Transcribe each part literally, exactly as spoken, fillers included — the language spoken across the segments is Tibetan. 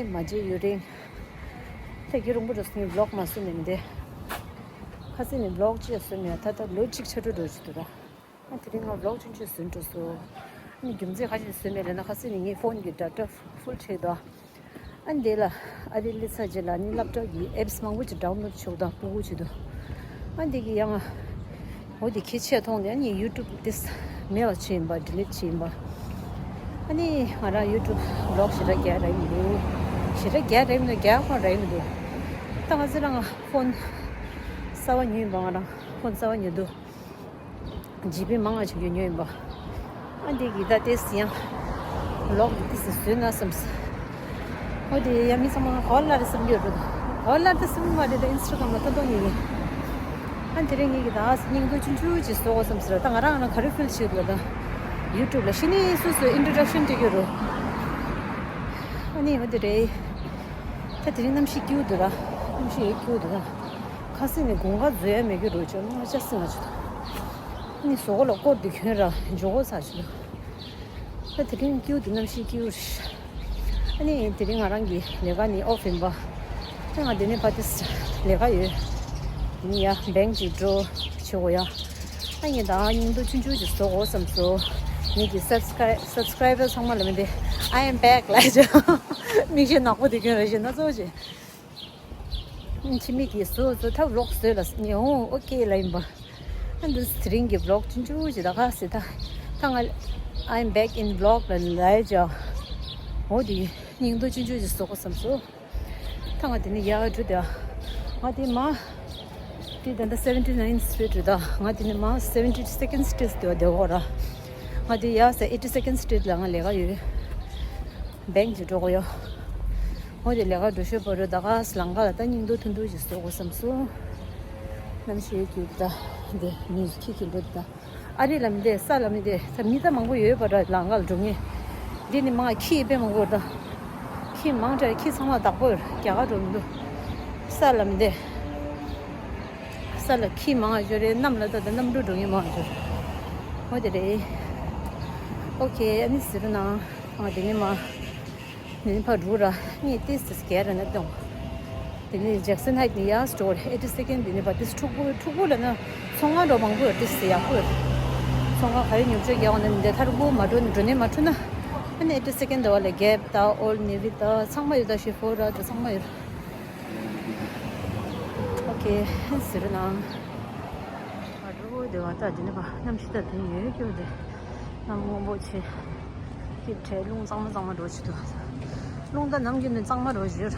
མ་བརྗེད་ཡུན་རིང་། ད་རྒྱུན་རིང་པོ་འགྲོ་སོང་། ངས་བི་ལོག་མ་བཟོས་ནས་མི་འདི། ཁ་སང་ནས་བི་ལོག་ཅིག་བཟོས་མེད། ད་ལྟ་ལོ་གཅིག་ཕྱིན་འགྲོ་འགྲོ་གི་འདུག་ར། ཨ་དེ་རིང་ང་བི་ལོག་ཆུང་ཆུང་བཟོས་འགྲོ་སོང་། ཨ་ནི་རྒྱུ་མཚན་ག་རེ་བཟོས་མེད་ལབ་ན། ཁ་སང་ནས་ངའི་ཕོན་གྱི་ཌེ་ཊ་ཧྥུལ་བྱས་འདུག་ཨ་འདི་ལ་ཨ་རི་སླེབས་ཚར་རྗེས་ལ་ནི་སློབ་གྲྭ་གི་ཨེབ་སི་མང་པོ་ཅིག་ཌའུན་ལོཌ་བྱེད་དགོས་དང་སྤུ་གུ་བྱེད་དུ། ཨ་འདི་གི་ཡང་འོ་དེ་གལ་ཆེ་མཐོང་ནས། ཨ་ནི་ཡུ་ཊུབ་དེ་མེད་པ་བྱས་ཡིན་པ། ཌི་ལིཊ་བྱས་ཡིན་པ། ཨ་ནི་ང་རང་ཡུ་ཊུབ་བི་ལོག་ཞེ་དྲག་རྒྱག་རག་གི་མི་འདུག་ཞེ་དྲག་རྒྱག་རག་གི་མི་འདུག་རྒྱག་ཁོ་རག་གི་མི་འདུག་ད་ང་ཚོ་རང་ཕོན་གསར་པ་ཉོས་ཡིན་པ། ང་རང་ཕོན་གསར་པ་ཉོས་འདུག་ཇི་བི་མང་ང་བྱེད་རྒྱུ་ཉོས་ཡིན་པ། ཨ་འདི་གི་ད་ཏེས་ཡང་ལོག་གི་ཏེས་བཟོས་ན་བསམས། ཨོ་དེ་ཡ་མི་ཚང་མ་ག་པར་སླེབས་རེད་བསམ་གྱི་ཡོད་རེད། ག་པར་སླེབས་རེད་བསམ་གྱི་མ་རེད། ད་ཨིན་སི་ཊ་གྷི་རམ་ལ་ཏན་ཏན་ཉོས་ཡིན། ཨ་དེ་རིང་ངེད་ཀྱི་ད་སྙིང་དོན་ཆུང་ཆུང་ཅིག་བཟོ་དགོས་བསམས་ཟེར། ད་ང་རང་ང་རང་ག་རེ་ཕིལ་བྱེད་དགོས། ད་ཡུ་ཊུབ་ལ་ཤི་ནི་སོ་སོ་ཨིན་ཊྲོ་ཌག་ཤན་སྤྲད་ཀྱི་རེད། ཨ་ནི་ཨོ་དེ་རེད། ད་དེ་རིང་གནམ་གཤིས་སྐྱིད་པོ་འདུག་ར། གནམ་གཤིས་ཡོད་སྐྱིད་པོ་འདུག་ར། ཁ་སང་ནས་དགུན་ཁ་བཟོ་ཡ་མེད་ཀྱི་རེད། ཅོ་ལྔ་ཆ་སྲིད་ང་ཆུ་ཐོག་ནི་ཟོག་ལ་སྐོར་དུ་གྱོན་ར་འཇོག་གོ་ཚ་ཆུ། ད་དེ་རིང་སྐྱིད་པོ་འདུག་གནམ་གཤིས་སྐྱིད་པོ་རེད། ཨ་ནི་དེ་རིང་ང་རང་གི་ལས་ཀ་ནི་ཨོཕ་ཡིན་པ། ད་ང་དེ་ནས་ཕར་ཏིས་ལས་ཀ་ཡོད། དེ་ནས་ཡ་བེང་ཅིག་ཌོ་བྱེད་དགོས་ཡ། ཨ་ངས་ད་སྙིང་དོན་ཆུང་ཆུང་ཅིག་བཟོ་དགོས་བསམ་སོང་། ངེད་ཀྱི་སབ་སི་ཀ་རའི་སབ་སི་ཀ་རའི་བར་ཚང་མ་ལ་མི་འདི། I am back ལབ་ཅིག་མིག་ཤེལ་ནག་པོ་དེ་གྱོན་ར་བཞིན་སྣ་ཚོགས་ཅིག་ཕྱི་མིག་གིས་བཟོ་བཟོ་ཐབས་ལོག་བཟོས་ལ་ངས་འོང་ཨོ་ཀེ་ལ་ཡིན་པ། ཨ་འདི་དེ་རིང་གི་བི་ལོག་ཆུང་ཆུང་ཞིག་ད་ག་ཟེར། ད་ད་ང་I'm back in vlog ལ་ལའི་ཅོ། འོ་དེ་སྙིང་དོན་ཆུང་ཆུང་ཞིག་བཟོ་དགོས་བསམ་སོང་། ད་ང་དེ་ནས་ཡར་འགྲོ་དེ། ང་དེ་མ་དེ་ད་ལྟ་seventy ninth street རེད། ད་ང་དེ་ནས་མ་seventy second street དེ་བ་དེ་འོ་ར། ང་དེ་ཡར་ས་eighty second street ལ་ང་ལས་ཀ་ཡོད། བེང་ཅིག་འགྲོ་གི་ཡོད། འོ་དེ་ལས་ཀ་འགྲོ་ཤོད་པ་རེད། ད་ག་ལམ་ཁ་ལ་ད་སྙིང་དོན་ཐུང་ཐུང་ཞིག་བཟོ་དགོས་བསམ་སོང་། གནམ་གཤིས་ཡོད་ཀྱི་ད་འདི་མི་ཁྱི་ཁྱི་འགྲོ་ད། ཨ་རི་ལ་མི་བསྡད། ས་ལ་མི་བསྡད། ད་མི་ད་མང་པོ་ཡོད་པ་ར་ལམ་ཁ་ལ་འགྲོ་མཁན། འདི་ནི་མ་ཁྱི་དཔེ་མང་པོ་ད། ཁྱི་མང་དྲགས། ཁྱི་ཚང་མ་བདག་པོ་ཡོད། རྒྱ་གར་འགྲོ་མི་འདུག་ས་ལ་མི་བསྡད། ས་ལ་ཁྱི་མང་ང་ཡོད་རེད། གནམ་ལ་ད་ད་གནམ་གྲུ་འགྲོ་མཁན་མང་ང་ཡོད་རེད། འོ་དེ་རེད། ཨོ་ཁེ། ཨ་ནི་ཟེར་ན་ཨ་དེ་ནི་མ། ནི་ཕར་འགྲོ་ར། ངས་ཏིས་ཏིས་གས་ར་ན་ཏོང་། དེ་ནས་ཇེག་སན་ཧའིཊ་ནས་ཡར་སི་ཊོར་ཨེ་ཊི་སེ་ཀེན་དེ་ནས་ཕར་ཏིས་ཕྲུ་གུ་ཕྲུ་གུ་ལ་ན་ཚོང་ཁང་འགྲོ་མང་པོ་ཡོད། ཏིས་ཡག་པོ་ཡོད། ཚོང་ཁང་ག་རེ་ཉོ་ཆོག་རྒྱག་འོང་ན་མི་འདི་ཐར་པོ་མ་འགྲོ་ནས་འགྲོ་ནས་མ་འཕྲོད་ན། ཨ་ནི་ཨེ་ཊི་སེ་ཀེན་དེ་བ་ལ་གེབ་ད་ཨོལ་ནེ་ཝི་ད་ཚང་མ་ཡོད། ད་ཤི་ཕོ་ར་ད་ཚང་མ་ཡོད། ཨོ་ཁེ། ཟེར་ན། ཨ་འགྲོ་དེ་བ་ད་དེ་ནས་ཕར་གནམ་གཤིས་ད་དེ་ཡོད་ཀྱོ་དེ། གནམ་སྔོན་པོ་ཆེ། སྐྱིད་བྲལ། རླུང་གཙང་མ་གཙང་མ་འགྲོ་ཆེ་འདུག་རླུང་ད་ནམ་རྒྱུན་ནས་གཙང་མ་འགྲོ་བཞིན་ཡོད།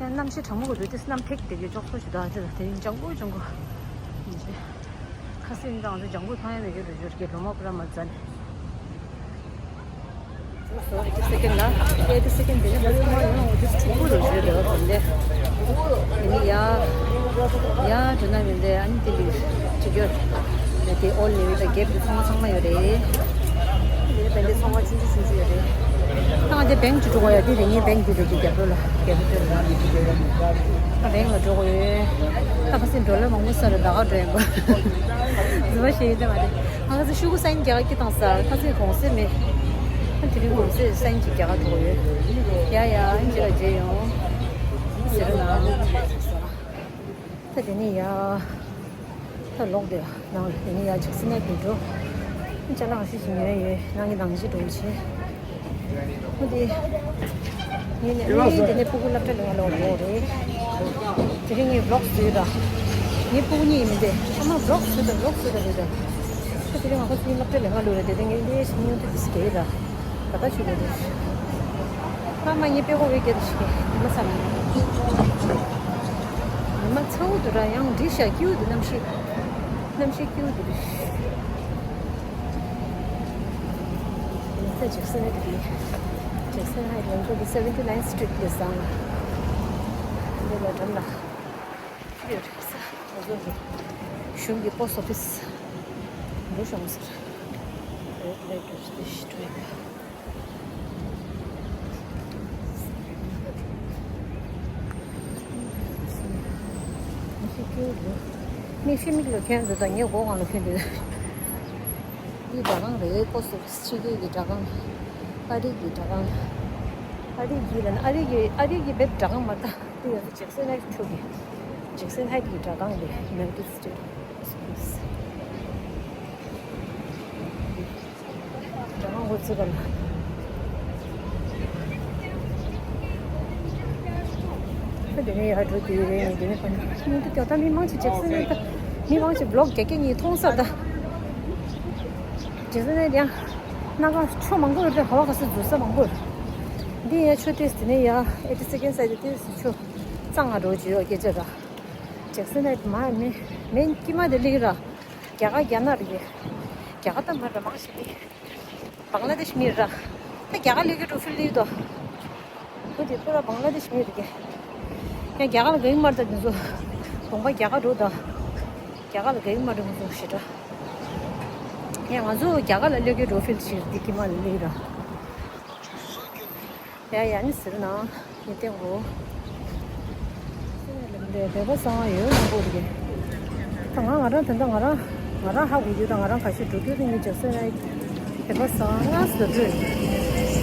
ཡང་གནམ་གཤིས་གྲང་མོ་གོ་འདུག་དེ་གནམ་ཐིག་དེ་གི་ཅོག་ཙོ་ཞིག་འདུག་ཨ་ཅེ་ད་དེ་རིང་ལྗང་གུ་ལྗང་གུ་ཡིན་ཅེ། ཁ་སང་དང་དེ་ལྗང་གུ་མཐོང་ཡ་མེད་ཀྱི་འགྲོ་བཞིན་ཡོད་ཀྱི། ལོ་མ་པུ་ར་མ་ཛ་ནི། ཨེ་ཊི་སེ་ཀེན་ལ། ཨེ་ཊི་སེ་ཀེན་དེ་ནི་ཕ་ཚང་མ་ཡོང་འོ་དེ་ཕྲུ་གུ་རུ་བརྗོད་དེ་བ་དེ་འདྲ། དེ་ནི་ཡ། ཡ་འགྲོ་ན་མི་འདྲ། ཨ་ནི་དེ་ལི་ཅི་གྱོད། ནི་དེ་ཨོལ་ནེ་ཝི་ད་གེབ་དེ་ཚང་མ་ཚང་མ་ཡོད་རེད། དེ་ནི་དེ་འདྲ་ཚང་མ་ཆུང་ཆུང་ཆུང་ཆུང་ཡོད་རེད། ད་ང་དེ་བེང་ཅིག་འགྲོ་གོ་ཡ། དེ་རེད། ངའི་བེང་དེ་རེད། དེ་རྒྱབ་ལོགས་ལ་གེབ་དེ་རེད། ད་བེང་ལ་འགྲོ་གོ་ཡོད། ད་ཁ་སང་ཌོ་ལར་མང་པོ་ས་རུ་ད་ག་འགྲོ་ཡིན་པ། རྫུན་མ་བཤད་ཡིན་དེ་མ་རེད། ང་ཚོ་ཤོག་གུ་སའིན་རྒྱག་གི་དང་ས། ཁ་སང་གོང་སེ་མེད། ཨ་དེ་རིང་གོང་སེ་སའིན་གྱི་རྒྱག་ག་འགྲོ་གི་ཡོད། ཡ་ཡ། ཨིན་ཇི་ལ་མཇལ་ཡོང་། ཟེར་ན། ད་དེ་ནས་ཡ། ད་ལོག་དེ་ནང་དེ་ནས་ཡ་ཅིག་སི་ནེག་གི་འགྲོ། ཅ་ལག་ཤི་ཞིག་ཉོས་ཡོད། ནང་གི་ནང་ཞིག་འགྲོ་བྱེད། ཨོ་དེ། ངས་ནས་ཨ་ནི་དེ་ནས་སྤུ་གུ་སློབ་གྲྭ་ལ་ང་ལོག་འགྲོ་རེད། དེ་རིང་ངས་བི་ལོག་བཟོས་ད། ངའི་སྤུ་གུ་གཉིས་ཡིན་མིན་དེ་ཨ་མ་བི་ལོག་བཟོས་ད་བི་ལོག་བཟོས་ད་རེད་ད། ད་དེ་རིང་ང་ཁོ་ཚོའི་སློབ་གྲྭ་ལ་ང་ལོག་རེད། དེ་དེ་ངས་ལས་སྙིང་དུ་དུས་སྐྱེས་ད། ག་ད་ཆུ་ལོ་རེད། ཨ་མ་ངའི་དཔེ་ཁོ་བའི་སྐད་དུ་ཞིག་ཉི་མ་ཚ་ལ། ཉི་མ་ཚ་བོ་དུ་ར་ཡང་འདྲི་ཤ་སྐྱིད་དུ་གནམ་གཤིས། གནམ་གཤིས་སྐྱིད་དུ་རེད། ད་ཇེག་སན་ཧའིཊ་རེད། ཇེག་སན་ཧའིཊ་ལ་འགྲོ་གི་seventy ninth street ལས་བཟང་ལ། འདི་ལ་འགྲམ་ལ་ཕྱི་ཡོད་རེད་ས། ང་ཚོ་གི་གཞུང་གི་པོ་སི་ཊི་ཨོ་ཕི་སི་འགྲོ་ཤོག་ཟེར། རེད་ལེ་ཊར་སི་ཏེ་ཤི་ཊི་རེད། མི་ཤི་མིག་ལ་ཁྱོད་འདུག་ད་ངས་སྒོ་གང་ལ་ཁྱོད་འདུག་འདི་སྒྲ་ཁང་རེད། པོ་སི་ཨོ་ཕི་སི་ཕྱི་རྒྱལ་གྱི་སྒྲ་ཁང་། ཨ་རི་གི་སྒྲ་ཁང་། ཨ་རི་གི་ལ་ན་ཨ་རི་གི་ཨ་རི་གི་བེབ་དྲ་ཁང་མ་ལྟ་དེ་ཡོད་ཅེག་སན་ཧའེ་ཊི་ཁྲུ་གི་ཅེག་སན་ཧའེ་ཊི་གི་དྲ་ཁང་དེ་ཡུ་ནའི་ཊེཌ་སི་ཊེཊ་སི་ཀུལ་སི། དྲ་ཁང་འགོ་བཙུགས་པ་ལ། ཁ་དེ་ནས་ཡར་འགྲོ་དུས་རེད། དེ་ནས་ཕ་ནི་མི་འདུག་ཀྱང་ད་མི་མང་ཆེ་ཅེག་སན་ཧའེ་ཊི་ད་མི་མང་ཆེ་བི་ལོག་རྒྱག་གི་ཉིད་མཐོང་ས་ད། ཅེག་སན་ཧའེ་ཊི་ཡང་སྣ་ཁ་ཆུ་མང་པོ་ཡོད་རེད། ཧ་བ་ག་ས་འཛུལ་ས་མང་པོ་ཡོད་རེད། འདི་ཡང་ཆུ་ཏེས་དེ་ནས་ཡ་ཨེ་ཊི་སེ་ཀེན་སའེ་ཌི་ཏེས་ཆུ་གཙང་ང་འགྲོ་བྱེད་ཡོད་སྐད་ཆ་ར། ཅེག་སན་ཧའེ་ཊི་མ་མི་མི་དཀྱིལ་མ་དེ་སླེབས་ར། རྒྱ་གར་རྒྱ་ནག་རེད། རྒྱ་གར་ད་མ་ར་མང་ཞིག་རེད། བང་ལ་དེཤ་མི་ར། ད་རྒྱ་གར་སླེབས་ཀྱི་འགྲོ་ཕིལ་ལི་དོ། བུ་དེ་པུ་ར་བང་ལ་དེཤ་མི་རེད་གི། ཡང་རྒྱ་གར་ལ་ག་ཡིན་མར་ད་དེ་ཚོ། གདོང་པ་རྒྱ་གར་འགྲོ་ད། རྒྱ་གར་ལ་ག་ཡིན་མར་དེ་ཚོ་ཞེ་དྲག་ཡང་ང་ཚོ་རྒྱ་གར་ལ་སླེབས་ཀྱི་འགྲོ་ཕིལ་ཞིག་རེད་དེ་དཀྱིལ་མ་ལ་སླེབས་ར། ཡ་ཡ་ནི་ཟེར་ན་ངས་བསྟན་གོ། འདི་བོད་པ་གསང་བ་ཡོད་མང་པོ་རེད། ད་ང་ང་རང་དེ་འདྲ་ང་རང་ང་རང་ཧ་གོ་རྒྱུ་དང་ང་རང་ཁ་ཤས་འགྲོ་རྒྱུ་དེ་ངས་ཅེག་སན་ཧའེ་ཊི་བོད་པ་གསང་བ་ལྔ་ཙམ་འགྲོ།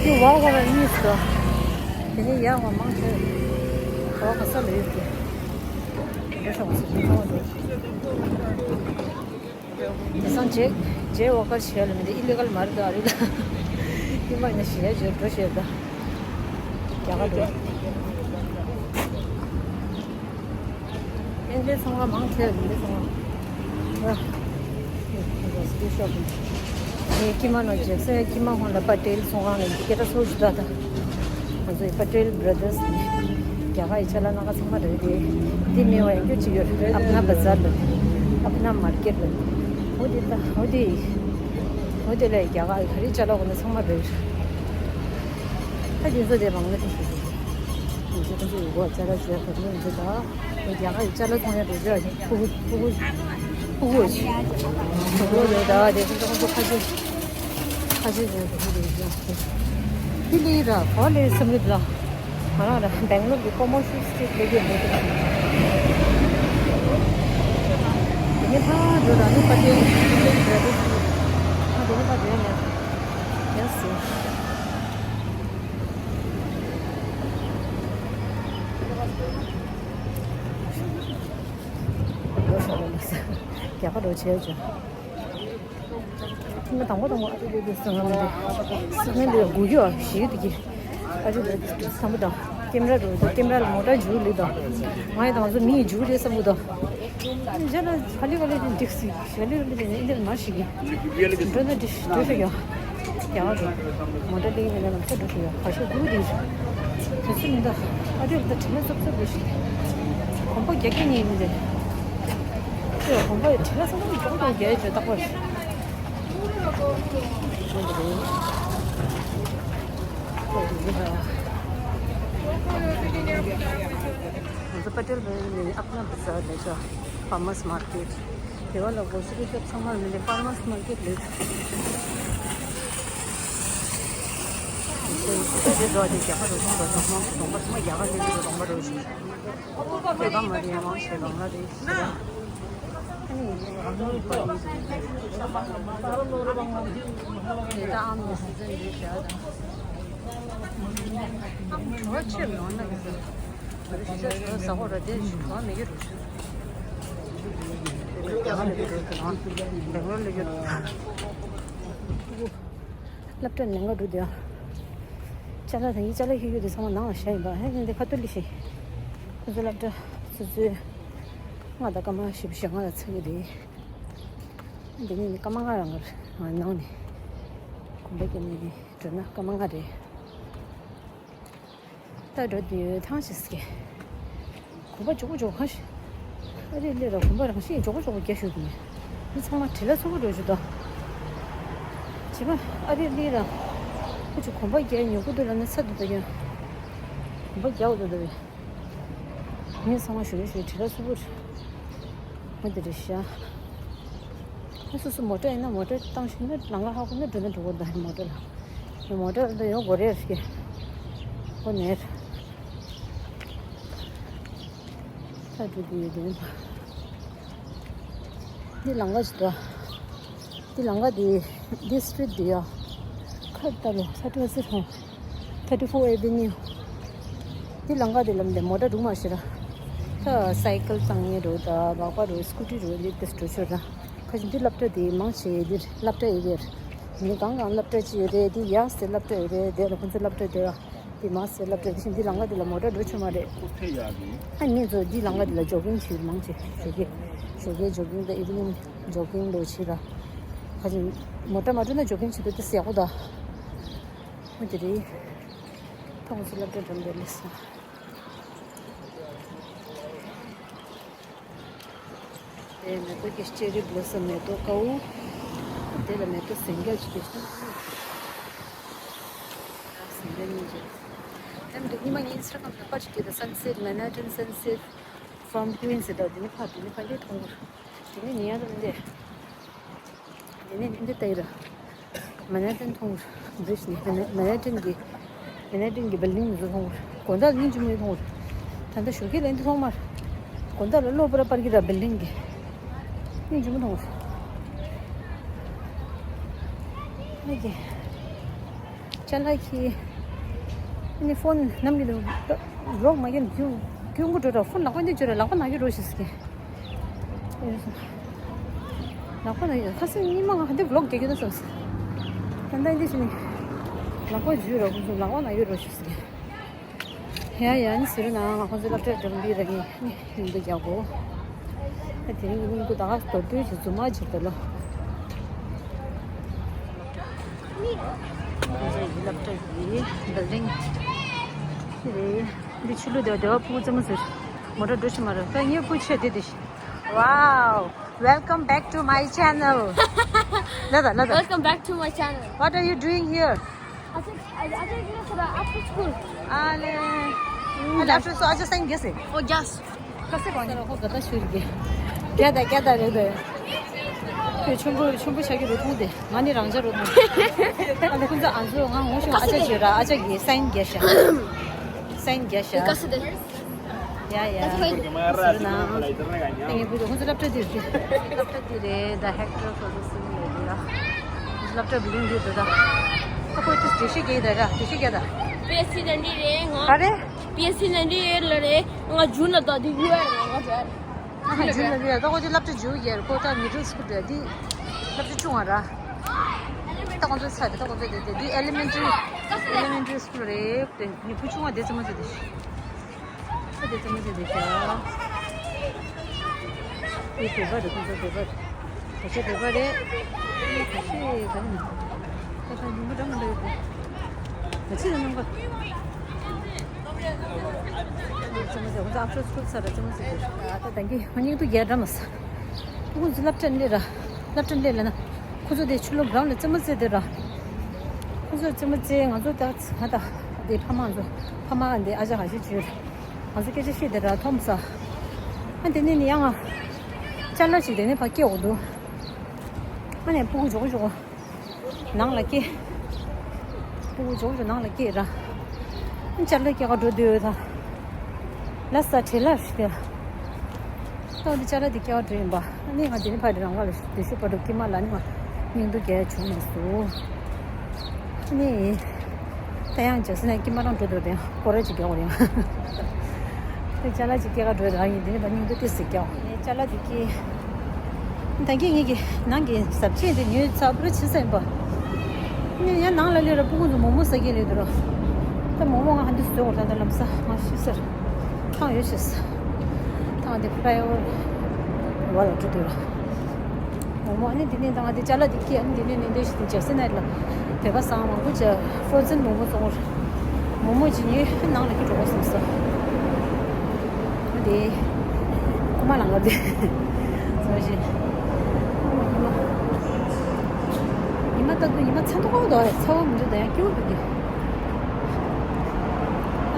དེ་བ་གོ་ལ་གཉིས་ཙམ། དེ་ནས་ཡར་བ་མང་ཆེ་བ་ག་ས་ལ་ཡོད་ཀྱི། འགྲོ་ཤོག་ཟེར་དུས་ཚང་མ་འགྲོ། དེང་སང་ཇེ་ཇེ་ཝོ་ཀར་བྱས་ལ་མི་འདི་ཨི་ལི་གལ་མ་རེད་ད་ཨ་རི་ལ། ཨི་མ་ཡིན་ན་ཞེ་ཡ་ཇེ་འགྲོ་ཞེ་ད། རྒྱ་གར་འགྲོ། ཨེ་འདྲའི་ཚོང་ཁང་མང་ཆེ་བ་འདི་འདྲའི་ཚོང་ཁང་། ཨ། སྐུ་ཞབས། ངའི་ཀྱེ་མ་ནང་ཇེག་སན་ཀྱེ་མ་ཧོན་ལ་པ་ཊེལ་ཚོང་ཁང་ལ་སྐད་གྲགས་ཚོ་ཞིག་ད་ད། ང་ཚོའི་པ་ཊེལ་བྷ་ར་དར་སི་ནི། རྒྱ་གར་ཡི་ཅ་ལག་སྣ་ཁ་ཚང་མ་རེད་དེ། འདི་མེད་པ་ཡང་རྒྱུ་གཅིག་ཡོད་རེད། ཨབ་ན་བ་ཛར་ལ། ཨབ་ན་མར་ཀེཊ་ལ། འོ་དེ་ད་འོ་དེ། འོ་དེ་ལ་རྒྱ་གར་ཡི་ག་རེ་ཅ་ལག་འོ་ན་ཚང་མ་རེད། ད་དེ་ཚོ་དེ་མང་ན་དེ་ཞིག་རེད། ང་ཚོ་ཁོང་ཚོ་ཡི་གོ་ཅ་ལག་བཟོས་ཁོ་ཚོ་ཡིན་ཚོ་ད། རྒྱ་གར་ཡི་ཅ་ལག་ཚོང་ཡ་འགྲོ་རྒྱུ་ཨ་ནི་ཕྲུ་གུ་ཕྲུ་གུ་ཕྲུ་གུ་ཨ་ཅི། ཕྲུ་གུ་ཡོད་ད་དེ་ཚོ་ཁོང་ཚོ་ཁ་ཆེ་ཁ་ཆེ་བཟོ་འགྲོ་གི་རེད་ཡ། ཧི་ལི་ར་གོ་ལེ་སམ་རིབ་ལ། ང་རང་ར་སྦེང་ལོར་གི་ཀོ་མར་ཤལ་སི་ཊི་རིཊ་ལ་གི་མེད་གི། དེ་ནས་ཕར་འགྲོ་ར་ནི་པ་ཏེ་ཨ་དེ་ནས་ཕར་འགྲོ་ཡ་ཡ་སི། རྒྱ་གར་རོ་བྱས་བྱུང་། ཁྱིམ་ན་དང་པོ་དང་པོ་ཨ་ཅེ་ལེ་དེ་སང་ལ་མི་འདུག་སང་ལ་ལས་དགུ་གྱོ་ཞིག་དེ་གི། ཨ་ཅེ་ལེ་དང་པོ་དང་ཀེམ་ར་རོ་དང་ཀེམ་ར་ལ་མོ་ཊ་འཇུ་ལེ་དང་། ང་ཡི་དང་ཚོ་མི་ཡི་འཇུ་རེ་བསམ་གི་དང་། ཇ་ལ་ཕ་ལི་ག་ལེ་དེ་འགྲིག་སི་ཞལ་ལེ་ག་ལེ་དེ་ནས་འདིར་མ་ཞིག་གི། འགྲོ་ན་འགྲིག་འགྲོ་ཤོག་ཡ། ཡག་རེད། མོ་ཊ་ལེན་ཡིན་ན་ལམ་སང་འགྲོ་ཤོག་ཡ། ཁ་ཤས་སྡུག་དེ་རེད། དེ་ཚོ་མི་འདུག་ཨ་རིར་ད་དྲི་མ་ཚབ་ཚབ་རེད་ཤག་གོམ་པ་རྒྱག་མཁན་ཡིན་མི་འདུག་ཁྱོད་གོམ་པ་དྲི་མ་ཚབ་ཚབ་མགྱོགས་མགྱོགས་རྒྱག་ཡ་བྱོས་རྟག་པར། ང་ཚོ་པ་ཊེལ་བྷེལ་ནས་ཨབ་ན་བ་ཛར་ལས་ཤག་ཕར་མར་སི་མར་ཀེཊ། དེ་བ་ལ་གོ་སི་ཀུ་ཤོབ་ཚང་མ་ལ་ནི་ཕར་མར་སི་མར་ཀེཊ་རེད། དེ་འགྲོ་དེ་རྒྱ་གར་རུ་ཚོང་པ་ཚང་མ་གདོང་པ་ཚང་མ་རྒྱ་གར་སླེབས་ཀྱི་གདོང་པ་རུ་ཞིག་དེ་ག་མ་རེད་མང་ཆེ་གང་ལ་རེད། ཨ་ནི་རང་ལུགས་པ་ཡིན་ཟེར་ནས་ཨོ་ད་ཨམ་ནི་སི་ཛན་རེད་བྱ་དང་། ཨམ་བྲོ་བ་ཆེར་ཡོང་ན་གི་ཟེར། ང་ཚོ་ཞིང་ཆ་ཞིག་ཟ་ཧོ་ར་དེ་ཞིག་གང་མེད་ཀྱི་རུ་ཆུ། རྒྱ་གར་ལ་ཡོད་རུ་ཆུ་དང་། སྦེང་ལོར་ལ་ཡོད་རུ་ཆུ། སློབ་གྲྭ་ནང་ག་འགྲོ་དེ། ཅ་ལག་དང་ཡིན་ཅ་ལག་ཤེས་རྒྱུ་དེ་ཚང་མ་ནང་ལ་བཞག་ཡིན་པ་ཧེ་ནས་འདི་ཁ་ཐོར་ལི་ཤེས། ཁོ་ཚོ་སློབ་གྲྭ་སོ་སོའི་ལྔ་དང་སྐར་མ་བཞི་བཅུ་ཞེ་ལྔ་ལ་ཚར་གི་རེད། འདི་ནས་ནི་སྐར་མ་ལྔ་རང་གར་ནང་ནས་གོམ་པ་བརྒྱབ་ནས་ནི་འགྲོ་ན་སྐར་མ་ལྔ་རེད། ད་འགྲོ་དུས་ཐང་ཆད་ཀྱི། གོམ་པ་མགྱོགས་པོ་མགྱོགས་པོ་གང་ཞིག་ཨ་རི་སླེབས་ར་གོམ་པ་རང་བཞིན་མགྱོགས་པོ་མགྱོགས་པོ་རྒྱག་ཤོག་གི་མི། མི་ཚང་མ་བྲེལ་བ་ཚ་པོ་འགྲོ་རྒྱུ་དང་། བྱས་པ་ཨ་རི་སླེབས་ར། ཁོ་ཚོ་གོམ་པ་རྒྱག་མྱོང་གི་འདུག་ལབ་ན་ཚ་འདུག་ད་ཡང་། གོམ་པ་རྒྱག་འདུག་ད་བས། མི་ཚང་མ་ཞུ་རེ་ཞུ་བྲེལ་བ་ཚ་པོ་རེད། ང་འདི་རེད་ཤག་ཨ་སོ་སོ་མོ་ཊ་ཡིན་ན་མོ་ཊ་བཏང་ཤེས་ན་ལམ་ཁ་ཧ་གོ་ན་འགྲོ་ན་འགྲོ་དགོས་ད་མོ་ཊ་ལ། མོ་ཊ་ལ་ད་ཡོང་དགོས་རེད་ཤག་ཨོ་ནེར། ད་འགྲོ་གི་ཡོད་དོན། འདི་ལམ་ཁ་ཞིག་འདུག་འདི་ལམ་ཁ་འདི་འདི་སི་ཊི་རིཊ་འདི་ཡ། ཁ་ལྟ་ལོ་ས་ཏྲ་སི་ཧོ། Thirty four Avenue. འདི་ལམ་ཁ་འདི་ལམ་འདི་མོ་ཊ་འགྲོ་མ་ཤེས་ར། ད་སའི་ཀལ་བཏང་ངེས་འགྲོ་ད་སྦག་སྦག་འགྲོ་སྐུ་ཊི་འགྲོ་འདི་ཏིས་འགྲོ་ཆོད་ར། ཁ་ཅིག་འདི་སློབ་གྲྭ་འདི་མང་ཆེ་འདིར་སློབ་གྲྭ་ཡོད་རེད། མི་གང་གང་སློབ་གྲྭ་ཅིག་ཡོད་རེད། འདི་ཡ་སེ་སློབ་གྲྭ་ཡོད་རེད། དེ་ལ་ཁོང་ཚོ་སློབ་གྲྭ་དེ་བ་འདི་མ་སེ་སློབ་གྲྭ་འདི་བཞིན་འདི་ལམ་ཁ་འདི་ལ་མོ་ཊ་འགྲོ་ཆོད་མ་རེད། ཨ་ངེད་ཚོ་འདི་ལམ་ཁ་འདི་ལ་ཇོ་གིང་བྱེད་མང་ཆེ་ཞོགས་ཀས་ཞོགས་ཀས་ཇོ་གིང་དང་ཨི་བི་ནིང་ཇོ་གིང་འགྲོ་བྱེད་ར། ཁ་ཅིག་མོ་ཊ་མ་འགྲོ་ན་ཇོ་གིང་བྱེད་དུས་ཏིས་ཡག་པོ་ད། འོ་དེ་རེད། ཐོག་སུ་སློབ་གྲྭ་འགྲམ་དེ་སླེབས་སོང་། དེ་མེ་ཏོག་གི་ཅེ་རི་བྷི་ལོ་སམ་མེ་ཏོག་དཀར་པོ། དེ་ལ་མེ་ཏོག་ཟེང་རྒྱ་ཅིག་སྐྱེས་སོང་། ཟེང་རྒྱ་གཉིས་ཅིག་དེ་འདུག་ཉི་མ་ངའི་ཨིན་སི་ཊ་གྷ་རམ་ལ་པར་ཅིག་སྐྱེས་ད། Sunset, Manhattan sunset from Queens ཟེར་ད། དེ་ནི་ཕར་དེ་ནི་ཕར་འདི་མཐོང་གི་རེད། དེ་ནི་ཉལ་རུ་འདི། དེ་ནས་འདི་ལྟ་ཡི་ར། མན་ཧ་ཏན་མཐོང་། བྷི་རིཇ་ནས་མན་ཧ་ཏན་གྱི་མན་ཧ་ཏན་གྱི་བིལ་ཌིང་ཚོ་མཐོང་། དགོང་དག་སྙིང་རྗེ་མོ་མཐོང་། ད་ལྟ་ཞོགས་ཀས་ལ་འདི་མཐོང་མ་རེད། དགོང་དག་ལ་གློ་བུར་པར་གྱི་ར་བིལ་ཌིང་གི་སྙིང་རྗེ་མོ་མཐོང་། ཨ་ཀྱེ། ཅ་ལག་གི་ཨ་ནི་ཕོན་ནམ་གྱི་འདུག་ལོག་མ་གྱོན་ཁྱུང་ཁྱུང་གུ་འགྲོ་ར། ཕོན་ལག་པ་འདི་འཇུ་ར། ལག་པ་ན་གྱོན་རོགས་ཞེས་ཟེར་གི། ལག་པ་ན་ཡོད། ཁ་སང་ཉི་མ་ང་འདི་བི་ལོག་རྒྱག་རྒྱུ་ན་བསམས། ད་ལྟ་འདི་ཞིག་ནི་ལག་པ་འཇུས་ར། ཁོང་ཚོ་ལག་པ་ན་ཡོད་རོགས་ཞུ་ཟེར། ཡ་ཡ་ནི་ཟེར་ན་ང་ཁོང་ཚོ་སློབ་གྲྭར་འགྲོ་འདི་ར་ངས་ནི་སྙིང་པོ་རྒྱག་གོ། ད་དེ་རིང་གི་སྙིང་པོ་ད་ག་རྡོ་རྡོའི་ཞིག་རྫུན་མ་བྱེད་དོ་ལོ། ཁོང་ཚོ་ཡི་སློབ་གྲྭ་ཡི་བིལ་ཌིང་འདི་རེད། འདི་ཆུ་ལུད་དེ་བ་དེ་བ་ཕྲུ་གུ་རྩེད་མོ་ཟེར། མོ་ཊ་འགྲོ་ཤི་མ་རེད། ད་ངའི་བུ་ཆེ་དེ་དེ་ཤི། Wow, welcome back to my channel. ལ་ད་ལ་ད། Welcome back to my channel. What are you doing here? I take, I, I take this, uh, after school. ཨ་ལེ། ཨ་ལེ། After school, I just saying yes. Oh, yes. ཁ་སེ་གོ་ནི་ཁོ་ག་ད་ཤུར་གི། རྒྱ་ད་རྒྱ་ད་རེད་དེ། ཁོས་ཆུང་པོ་ཆུང་པོ་ཆགས་ཀྱི་རེད་མཐོང་དེ། ང་ནི་རང་ཅག་རེད་མཐོང་། ཨ་ལེ་ཁོང་ཚོ་ཨ་ཚོ་ང་ངོ་ཤེས། ཨ་ཅག་བརྗོད་ར། ཨ་ཅག་གིས་སའིན་རྒྱག་ཤག་སའིན་རྒྱག་ཤག་ཡ་ཡ། ཟེར་ན། ངའི་བུ་ཚོ་ཁོང་ཚོ་སློབ་གྲྭ་འདིར་ཅི། སློབ་གྲྭ་འདི་རེད་ད། Hector Photo Studio ལབ་ཀྱི་ར། སློབ་གྲྭ་བི་ལིང་འདི་འདུག་ད། ད་ཁོས་དེ་འགྲེལ་བཤད་རྒྱག་གི་ད་ར། འགྲེལ་བཤད་རྒྱག་ད། པི་ཨེ་སི་ནང་འདི་རེད་ང་། ག་རེ། པི་ཨེ་སི་ནང་འདི་ཡོད་ལ་རེད། ང་ཇུན་ལ་ད་འདི་ཡོད་རེད་ང་རེད། ཨ་ཧ། ཇུན་ལ་རེད་ད། ཁོ་དེ་སློབ་གྲྭ་ཇུ་ཡེར། ཁོ་ད་མི་ཌལ་སྐུལ་རེད། འདི་སློབ་གྲྭ་ཆུང་བ་ར། ད་ཁོང་ཚོ་ཚར་རེད། ད་ཁོང་ཚོ་དེ་དེ་འདི་ཨེ་ལི་མེན་ཊི་རི། ཨེ་ལི་མེན་ཊི་རི་སྐུལ་རེད་དེ། ངའི་བུ་ཆུང་བ་དེ་རྩེད་མོ་རྩེ་དེ། ཁ་དེ་རྩེད་མོ་རྩེ་དེ་ཤག་འདི་བོད་པ་རེད། ཁོང་ཚོ་བོད་པ་རེད། བོད་ཆས་བོད་པ་རེད། ཁ་ཤས་ག་རེ་མི་འདུག་ཁ་ཤས་ཉིན་མོ་འདྲ་མི་འདྲ་ཡོད་དེ། ཁ་ཤས་ནི་ནང་པ། རྩེད་མོ་རྩེ། ཁོང་ཚོ་ཨབ་ཤོག་སྐུལ་ཚར་ར། རྩེད་མོ་རྩེ་དེ་ཤག་ད་ད་གིན་ང་སྙིང་སྡུག་རྒྱག་འདྲ་མ་ཟ། ཁོང་ཚོ་སློབ་གྲྭ་སླེབས་ར། སློབ་གྲྭ་སླེབས་ལ་ན། ཁོ་ཚོ་དེ་ཕྱི་ལོགས་གྲོང་ལ་རྩེད་མོ་རྩེ་དེ་ར། ཁོ་ཚོ་རྩེད་མོ་རྩེ། ང་ཚོ་ད་ང་ད་དེ་ཕ་མ་ཚོ་ཕ་མ་འདི་ཨ་ཅག་ཧ་ཤི་བྱོས། ང་ཚོ་སྐད་ཆ་བཤད་དེ་ར་མཐོང་ས། ཨ་དེ་ནས་ནི་ཡང་ང་ཅ་ལག་ཅིག་དེ་ནས་ཕར་སྐྱེལ་འོང་འདུག་ཨ་ནས་སྤུ་གུ་མགྱོགས་མགྱོགས་ནང་ལ་སྐྱེལ། སྤུ་གུ་མགྱོགས་མགྱོགས་ནང་ལ་སྐྱེལ་ར། ཨ་ཅ་ལག་སྐྱེལ་ག་འགྲོ་འདོད་ད། ལ་ས་བྲེལ་ལ་ཞིག་དེ། ད་འདི་ཅ་ལག་འདི་སྐྱེལ་བ་འགྲོ་ཡིན་པ། ཨ་ནི་ང་འདི་ནས་ཕར་འདི་རང་ག་ལ་དེ་ཤུ་པ་འགྲོ་ཀི་མ་ལ་ནི་ང་སྙིང་སྡུག་རྒྱག་བྱུང་མ་སོང་། ཨ་ནི་ད་ཡང་འཇག་སེ་ན་ཀི་མ་རང་འགྲོ་འདོད་དེ་སྐོར་ར་ཅིག་རྒྱག་དགོས་རེད། དེ་ཅ་ལག་ཅིག་སྐྱེལ་ག་འགྲོ་ཡི་ར་ཡིན། འདི་ནས་ཕར་སྙིང་སྡུག་ཏོག་ཙམ་རྒྱག་ཨ་ནི་ཅ་ལག་འདི་སྐྱེལ། ད་གིན་ངེད་ཀྱི་ནང་གི་ཟབ་ཆས་འདི་ཉོས་ཚར་བ་རེད། ཕྱི་སེམས་པ། ངས་ཡང་ནང་ལ་སླེབས་ར་སྤུ་གུ་ཚོ་མོག་མོག་ཟ་གི་སླེབས་འདུག་ར། ད་མོག་མོག་ང་ཧ་འདི་བཟོས་འོ། ད་ད་ལམ་སང་ང་ཤི་ས་རེད། ཐང་ཡོད་ཤི་ས། ཐང་འདི་ཕ་ཡོ་བ་ལ་འགྲོ་འདུག་ར། མོག་མོག་ཨ་ནི་འདི་ནས་ད་ང་འདི་ཅ་ལག་འདི་སྐྱེལ། ཨ་ནི་འདི་ནས་ནས་འདི་ཞིག་འདི་འཇག་སེ་ན་ལ་དེ་ག་སང་མང་པོ་ཅ་ཧྥོ་རོ་ཛན་མོག་མོག་བཙོང་འོ། མོག་མོག་ཅིག་ཉོས། ནང་ལ་ཁྱེར་འགྲོ་དགོས་བསམ་སོང་། འདི་རྐུ་མ་ལང་ག་འདི་ཚོ་ཞིག་ཉི་མ་ལྟ་དུས་ཉི་མ་ཚ་མདོག་ཁ་པོ་འདུག་ཚ་བོ་མི་འདུག་ད་ཡང་སྐྱིད་པོ་འདུག་གི།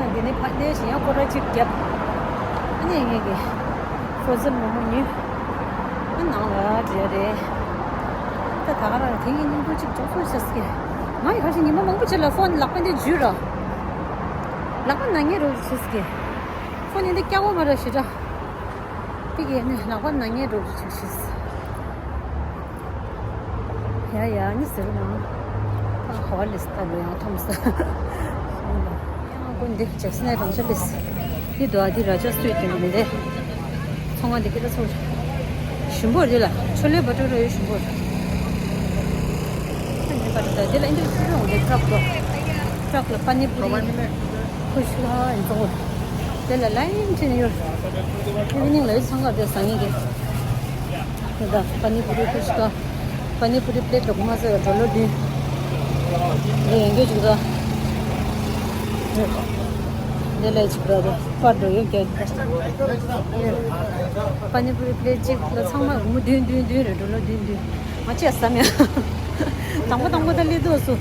ཨ་འདི་ནས་ཕར་འདི་ཞིག་ཡང་སྐོར་ར་གཅིག་བརྒྱབ། ཨ་ནི་ངེད་ཀྱི་ཧྥོ་རོ་ཛན་མོག་མོག་ཉོས། ཨ་ནང་ལ་འགྲོ་ཡ་རེད། ད་ད་ག་རང་དེ་ཡི་སྙིང་སྡུག་ཅིག་འཇོག་སོང་ཤག་ཟེར་གི། ང་ཡི་ཁ་ཤས་ཉི་མ་མང་པོ་ཅིག་ལ་ཕོན་ལག་པ་འདི་འཇུས་ར། ལག་པ་ན་ཉེ་རོ་ཤག་ཟེར་གི། ཁོ་ནི་འདི་སྐྱག་པ་མ་རེད་ཞེ་དྲག་དེ་གས་ནི་ལག་པ་ན་ཉེ་རོ་ཅིག་ཤི། ཡ་ཡ་ནི་ཟེར་ན། ཨ་ཧོ་ལི་སི་ད་ལོ་ཡང་ཐོམ་ས། ཀུན་འདི་ཇག་སི་ནའི་རང་ཆ་ལེས། འདི་དུ་ཨ་འདི་ར་ཇ་སུའི་དོན་མི་འདི། ཚོང་ཁང་འདི་སྐད་ཆ་ཚོར། ཞིམ་པོ་རེད་ལ། ཆོ་ལེ་བ་ཏྲ་རོ་ཡོད་ཞིམ་པོ། འདི་བ་ཏྲ་འདི་ལ་འདི་ཚོ་རོང་འདི་ཏྲག་ཏོ། ཏྲག་ལ་པ་ནི་པུ་རི། ཁུ་ཤུ་ཧ་ཨིན་ཚོ། འདི་ལ་ལ་ཡིན་ཕྲིན་ཡོད། ཨི་ཝི་ནིང་ལ་ཡོད་ཚང་ག་བསྡད་ཟ་ངེས་ཀྱི། དེ་ད་པ་ནི་པུ་རི་ཁུ་ཤུ་ཀ་པ་ནི་པུ་རི་པི་ལེ་ཊི་ལ་སྒོར་མོ་ཟེར་བ་ཌོ་ལར་བདུན། ལས་ཡན་གྱོད་ཅིག་ད། དེ་ལས་ཅིག་ད་དེ་པར་འགྲོ་ཡོད་ཀྱི། པ་ནི་པུ་རི་པི་ལེ་ཊི་གཅིག་ལ་ཚང་མ་སྒོར་མོ་བདུན་བདུན་བདུན་རེད། ཌོ་ལར་བདུན་བདུན། ང་ཅག་ཟ་མེད། དང་པོ་དང་པོ་ད་སླེབས་དུས་སུ།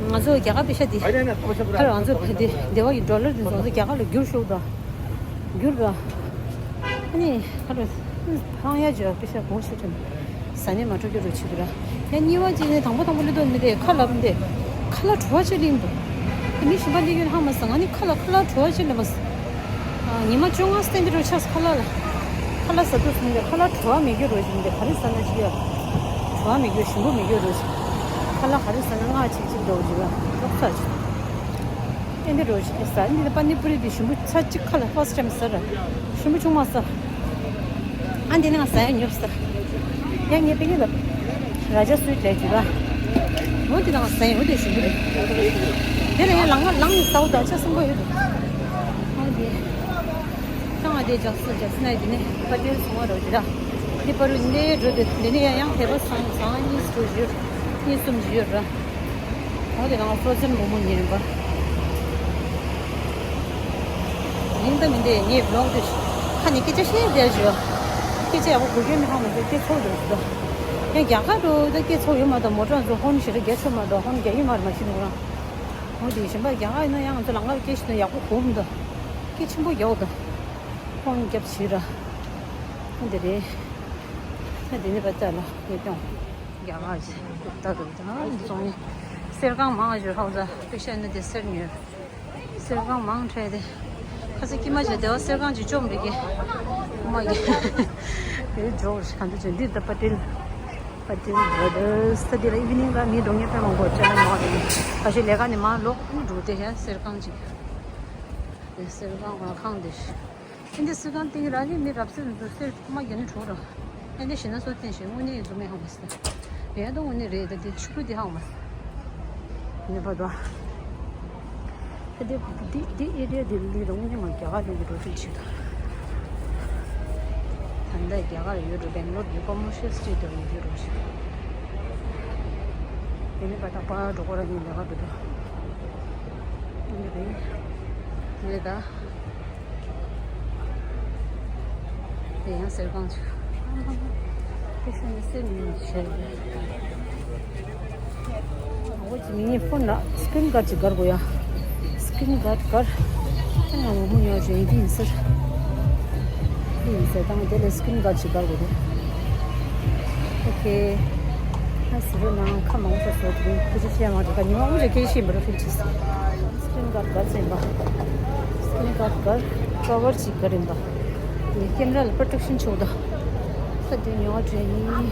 ང་ཚོ་རྒྱ་གར་པེ་ཤ་དེ། ཁ་རང་ཚོ་ཕ་དེ་སྡེ་བ་ཡི་ཌོ་ལར་དེ་ཚོ་ང་ཚོ་རྒྱ་གར་ལ་བསྒྱུར་ཤོག་ད། བསྒྱུར་ར། ཨ་ནི་ཁ་ལོ་ཧང་ཡ་ཇོ་པེ་ཤ་གོང་ཤོ་ཁྲེམ། ཟ་ནས་མ་འཕྲོ་རྒྱུ་རུ་ཆུ་གི་ར། ཡ་གཉིས་པ་གཅིག་ནས་དང་པོ་དང་པོ་ལི་དོ་ནི་རེད། ཁ་ལབ་འདི། ཁ་ལ་བྲོ་བ་ཆེ་ལིང་འདུག་མི་གཞན་པ་ལི་གུན་ཧ་མ་སང་ཨ་ནི་ཁ་ལ་ཁ་ལ་བྲོ་བ་ཆེ་ལེ་མ་སང་། ཉི་མ་བཅོ་ལྔ་སྟེང་འདི་རུ་ཆགས་ཁ་ལ་ལ། ཁ་ལ་ཟ་དུས་སོང་འདི་ཁ་ལ་བྲོ་བ་མི་རྒྱུ་རུ་ཆུ་འདི་ག་རེ་ཟ་ན་ཅི་ཡ། བྲོ་བ་མི་རྒྱུ་ཞིམ་པོ་མི་རྒྱུ་རུ་ཆུ། ཁ་ལ་ག་རེ་ཟ་ན་སྔ་ཅིག་ཅིག་འགྲོ་རུ་ཆུ་ལ་ལོག་ཚ་ཆུ། ཨེ་འདི་རོ་ཞིག་ཟ་འདི་པ་ནི་པུ་རི་འདི་ཞིམ་པོ་ཚ་གཅིག་ཁ་ལ་ཧྥར་སི་ཊེམ་ཟ་ར། ཞིམ་པོ་ཆུང་མ་ཟ། ཨ་འདི་ནང་ཟ་ཡ་ཉོབ་ཟ། ཡ་ངས་པེ་ནི་ལ་ར་ཇ་སུའི་ཊི་ལས་ཅུ་ར། འོ་འདི་ནང་ཟ་ཡ་འོ་འདི་ཞིམ་པོ་རེད། དེ་ལ་ཡ་ལང་ང་ལང་ནི་ཟའོ་ད་ཆ་སུན་པོ་ཡོད། འོ་འདི། ཁང་ང་དེ་ཇག་སི་ཇག་སི་ནའི་འདི་ནི་པ་ཏེལ་སོང་བ་རོ་ཅི་ར། འདི་པ་རུ་འདི་འགྲོ་དེ་འདི་ནི་ཡ་ཡང་དེ་པ་སང་སང་གཉིས་སུ་ཡོད། གཉིས་གསུམ་ཅིག་ཡོད་ར། འོ་དེ་ནང་ཕོ་རོ་ཛན་མོ་མོ་ཉེ་རིང་པ། ཡིན་ད་མིན་དེ་ངའི་བི་ལོག་དེ་ཁ་ནས་སྐད་ཆ་བཤད་བསྡད་ཞུ། སྐད་ཆ་ཡག་པོ་གོ་རྒྱུ་མི་ཧ་མ་གོ་སྐད་ཚོགས་འགྲོ་ཞུ་ད། ཡང་རྒྱ་གར་འགྲོ་ད་སྐད་ཚོགས་ཡོད་མ་གཏོགས་མོ་ཊ་ཚོ་ཧོན་ཞེ་དྲག་རྒྱག་ཆོག་མ་གཏོགས་ཧོན་རྒྱག་གི་མ་རེད་མ་གཞི་ནས་ཁོ་རང་། འོ་དེ་གཞན་པ་རྒྱ་གར་ཡིན་ན་ཡང་ང་ཚོ་ལམ་ཁར་སྐད་ཞུ་ན་ཡག་པོ་གོ་མི་འདུག་སྐད་ཆེན་པོ་རྒྱག་འདུག་ཧོན་རྒྱབ་བྱེད་ར། འོ་དེ་རེད། ད་དེ་ནས་ཕར་ལྟ་ལ་ཡོད་ཀྱང་། རྒྱ་གར་གྱི་ལྟ་འདུག་ད་ཚོང་ནི་གསེར་ཁང་མང་ཞིག་ཧྲོག་ད་པེ་ཤ་ནི་དེ་གསེར་ཉོས། གསེར་ཁང་མང་འཕྲད་དེ། ཁ་ས་ཀྱི་མ་བྱས་དེ་བ་གསེར་ཁང་གྱི་བཅོམ་རིག་གི། ཁོ་མ་གི། དེ་འཇོག་ག་འདུག་ཅན་འདི་ད་པ་ཏིལ། པ་ཏིལ་བ་དེ་ས་དེ་ལ་ཨི་ཝི་ནིང་ག་མི་འགྲོ་ངེས་པས་མང་པོ་བྱས་ན་མང་བ་དེ་ཁ་ཤས་ལས་ཀ་ནི་མ་ལོག་ཨུ་འགྲོ་དེ་ཧེ་གསེར་ཁང་གྱི། དེ་གསེར་ཁང་བ་ཁང་དེ། ཨིན་དེ་སི་ཀང་ཏིང་ར་ནི་མི་རབ་སེ་འདུག་སེ་མ་རྒྱ་ནི་གྲོག་ར། ཨིན་དེ་ཞི་ན་སོ་ཏིང་ཞེ་དངོས་གནས་ཡིན་ཚོ་མེད་ཧང་མ་སི་ད། ཡ་ད་དངོས་གནས་རེད་ད་དེ་ཆུ་བུ་དེ་ཧང་མ་སི། ནི་པ་དོ། ད་དེ་དེ་དེ་ཨེ་རི་ཡ་དེ་ལི་ར་དངོས་གནས་མ་རྒྱ་གར་ལི་གི་འགྲོ་ཚུལ་ཆེ་ད། ད་ལྟ་རྒྱ་གར་ཡོད་འགྲོ་བེང་ལོར་ཡོད་ཀོ་མར་ཤལ་སི་ཊི་རི་ཊི་ཡོད་འགྲོ་ཞིག་དེ་ནི་པ་ད་པ་འགྲོ་གོ་ར་ནི་ལས་ཀ་འགྲོ་དོ། ཨེ་རི་ཡ་དེ་ད། དེ་ཡང་གསེར་ཁང་ཆུ། དེ་ཤ་ནི་གསེར་མིན་ཞེས། འོ་ཅི་མི་ངའི་ཕོན་ལ་སི་ཀི་རིན་གཱར་ཅིག་སྒར་དགོས་ཡ། སི་ཀི་རིན་གཱར་སྒར། ཁྱེད་ང་ངོ་མོ་ཉོ་བྱེད་ཡིན་གྱི་ཡིན་ཟེར། དེ་ཡིན་ཟེར་དང་དེ་ལས་སི་ཀི་རིན་གཱར་ཅིག་སྒར་དགོས་རེད། ཨོ་ཁེ། ང་ཟེར་བ་ནང་ཁ་མང་པོ་བཟོ་དུས་ཁུ་ཆུ་བཤད་མ་འགྲོ་ད་ཉི་མ་དབུ་ཅག་སྐད་ཤེས་འབར་ཕིལ་ཆིས། སི་ཀི་རིན་གཱར་སྒར་ཟེར་ཡིན་པ། སི་ཀི་རིན་གཱར་སྒར་ཀ་བར་ཅིག་སྒར་ཡིན་པ། དེ་ཀེམ་ར་ལ་པྲོ་ཊེག་ཤན་ཆོག་ད། ས་དེ་ཉོ་བ་དྲན་ཡིན།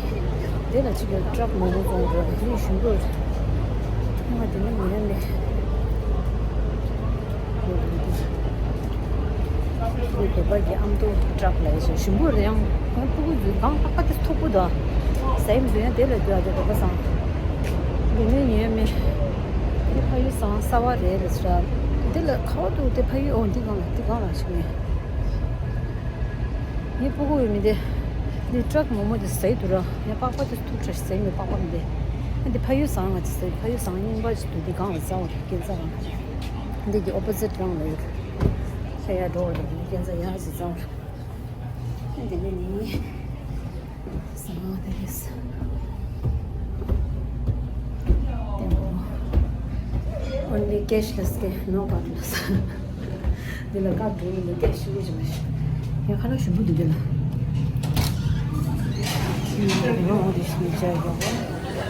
དེ་ལ་ཅིག་ཡོད་ཊྲག་མང་པོ་བཙོང་ར་ཡིན་ཞུ་འདོད། ང་དེ་ནས་ཉོས་མེད། དེ་བོད་པ་གི་ཨ་མདོ་ཊྲག་ལ་ཡོད་ཞུ་འབོད་རེད་ཡང་ང་ཕྲུ་གུ་ཚོས་གང་ལྟ་ཁ་དེ་མཐུག་པོ་འདུག་ཟ་ཡི་མི་འདུག་ཡང་དེ་ལ་འདུག་ཨ་དེ་བོད་པ་སང་། དེ་ནས་ཉོས་མེད། དེ་ཕ་ཡུལ་སང་གསར་བ་རེད་ལ་ཟེར། དེ་ལ་ཁ་བ་འདུག་དེ་ཕ་ཡུལ་འོ་འདི་གང་ལ་འདི་གང་ལ་ཞིག་མེད། ངའི་སྤུ་གུ་ཡོད་མི་དེ། འདི་ཊྲག་མོག་མོག་དེ་ཟ་ཡི་འདུག་ར། ཡང་པགས་པ་དེ་ཐུག་ཁྲ་ཞིག་ཟ་ཡི་མེད་པགས་པ་མི་དེ། ཨ་འདི་ཕ་ཡུལ་བཟང་ང་ཅི་ཟ་ཡི་ཕ་ཡུལ་བཟང་རྙིང་པ་ཞིག་འདུག་འདི་གང་ལ་ཟ་བ་རེད་སྐྱེན་ཚ་རང་། འདི་གི་ཨོ་པོ་ཟིཊ་རང་ལ་ཡོད། ཁ་ཡ་འགྲོ་བ་རེད་སྐྱེན་ཚ་ཡ་ཞིག་ཟ་བ་རེད། ཨ་འདི་ནི་ནི། ཟ་བ་དེ་རེད། Only cashless, no cardless. འདི་ལ་ཀར་འགྲོ་ཡིན་ལ་ཀེཤ་ཞུ་གི་ཞུ་མ་ཞུ། ཡང་ཁ་ལག་ཞུ་འབུ་འདུག་འདི་ལ། ཡང་འོ་འདི་ཞུ་ནི་བྱ་ཡོད།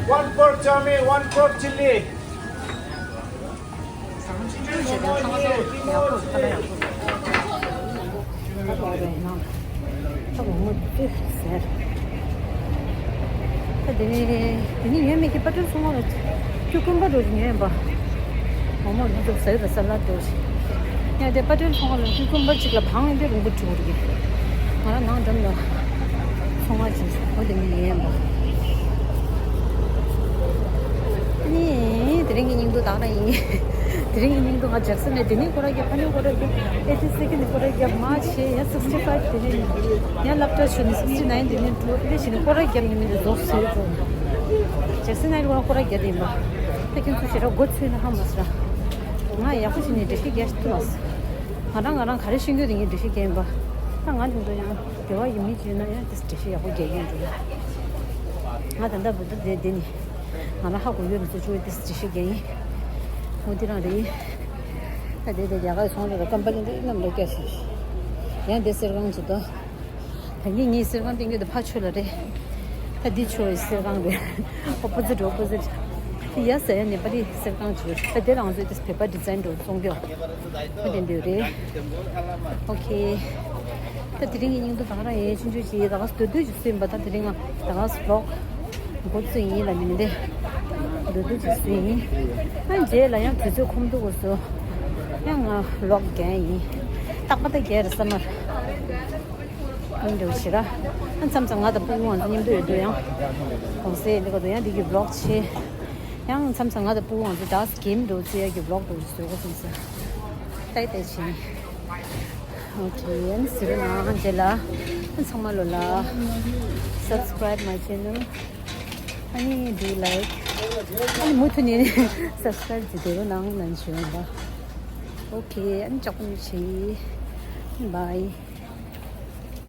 One pot chow mein, one pot chilli. ཟ་ཁང་ཆུང་ཆུང་བྱས་ཏེ་ཚང་མ་ཡག་པོ་ཁ་ལག་ཡག་པོ། ད་ལོག་རེད་ན། ད་མོག་མོག་དེ་ཟེར། ད་དེ་ནས་དེ་ནས་ཡོད་མེད་ཀྱི་པ་ཏྲུ་སུ་མོ་ལ་ཁྱུ་ཀུན་པ་འགྲོ་བཞིན་ཡོད་པ། མོག་མོག་སྣ་ཚོགས་ཟ་ཡི་རེད། ས་ལད་འདྲ་བོ་ཞིག་ཡང་དེ་པ་ཊེལ་ཚོང་ཁང་ལ་དུས་ཚོད་འབའ་གཅིག་ལ་བང་ཡིན་དེ་རིང་པོ་འགྲོ་གི་རེད། ང་རང་ནང་འགྲམ་ལ་ཚོང་ཁང་ཅིག་འོ་དེ་ནས་ཉལ་ཡིན་པ། ཨ་ནི་དེ་རིང་གི་སྙིང་སྡུག་དག་རང་ཡིན། དེ་རིང་གི་སྙིང་སྡུག་ང་ཇེག་སན་ནས་དེ་ནས་སྐོར་ར་རྒྱབ། ཕ་ནས་སྐོར་ར་རྒྱབ། ཨེ་ཊི་སེ་ཀེན་ནས་སྐོར་ར་རྒྱབ། མར་ཆེ་ཡང་སིག་སི་ཊི་ཕའིབ་དེ་ནས་ཡང་སློབ་གྲྭ་ཆུ་ནས་སིག་སི་ཊི་ནའིན་དེ་ནས་འགྲོ། དེ་བཞིན་སྐོར་ར་རྒྱབ་ཡིན་མིན་དུ་རྫོགས་ཟེར་འགྲོ། ཇེག་སན་ནས་སྐོར་ར་རྒྱབ་ཡིན་པ། ད་ཁྱེད་ཚོ་ཞེ་དྲག་མགོ་ཚོས་ན་ཧ་མ་སི་ར། ང་ཡག་པོ་བྱས་ནས་འགྲེལ་བཤད་རྒྱག་ཐུབ་མ་སོང་། ང་རང་ང་རང་ག་རེ་ཤེས་རྒྱུ་དེ་ངས་འགྲེལ་བཤད་རྒྱག་ཡིན་པ། ད་ང་དེ་ཚོ་ཡང་སྡེ་བ་ཡི་མི་བྱས་ན་ཡང་དེ་འགྲེལ་བཤད་ཡག་པོ་རྒྱག་ཡིན་འགྲོ། ང་ད་ལྟ་བུ་དུ་དེ་དེ་ནི་ང་རང་ཧ་གོ་ཡོད་མི་ཚོ་ཅུ་བའི་དེ་འགྲེལ་བཤད་རྒྱག་ཡིན། འོ་དེ་རང་རེད། ད་དེ་དེ་རྒྱ་གར་སོང་རེད། ཀམ་པ་ལི་འདི་གནམ་ལོ་སྐྱ་ཞིག་ཡང་དེ་གསེར་ཁང་ཅིག་ཏུ། ད་གིན་ངའི་གསེར་ཁང་སྟེང་གི་དེ་ཕ་ཆོས་ལ་རེད། ད་འདི་ཆོས་གསེར་ཁང་རེད། ཨོ་པོ་ཛིཊ་ཨོ་པོ་ཛིཊ། ཡ་ཟེར་ཡ་ནེ་པ་ལི་གསེར་ཁང་ཆོས་རེད། ད་དེ་རང་ཚོའི་དེ་བོད་པ་ཌི་ཛའིན་འགྲོ་སོང་གི་ཡོད། ཨོ་དེ་འདི་རེད། ཨོ་ཁེ། ད་དེ་རིང་གི་སྙིང་སྡུག་ད་ག་རང་ཡས་ཆུང་ཆུང་ཞིག་ད་ག་སྡོད་སྡོད་ཅིག་སུ་ཡིན་པ། ད་དེ་རིང་ང་ད་ག་སི་བི་ལོག་འགོ་བཙུགས་ཡིན་ལ་མིན་ཏེ། སྡོད་སྡོད་ཅིག་སུ་ཡིན། ཨ་རྗེས་ལ་ཡང་དུས་ཚོད་ཁོམ་འདུག་གོ་སོ། ཡང་ང་ལོག་རྒྱག་ཡིན། རྟག་པ་ད་རྒྱག་རེད་བསམ་མར། ཡིན་འགྲོ་ཞེ་ར། ཨ་མཚམས་མཚམས་ང་དང་སྤུ་གུ་ང་ཚོ་མཉམ་དུ་ཡོད་དུས་ཡང་གོང་སེ་འདི་ག་དུ་ཡང་འདི་གི་བི་ལོག་བྱེད། ཡང་མཚམས་མཚམས་ང་དང་སྤུ་གུ་ང་ཚོ་ཌ་སི་གེམ་འགྲོ་ཚེ་ཡ་གི་བི་ལོག་འགྲོ་བཟོ་གོ་སོང་ས། ཏའི་ཏའི་བྱེད། ཨོ་ཁེ། ཡང་ཟེར་ན་རྗེས་ལ་ཚང་མ་ལོ་ལ་subscribe my channel། ཨ་ནི་do like། ཨ་ནི་མུ་མཐུད་ནས་subscribe་ཅིག་དེ་རུ་ནང་ལན་ཞུ་ཡོང་པ། ཨོ་ཁེ། ཨ་ནི་ལྕགས་པོ་ནི་བྱེད། Bye།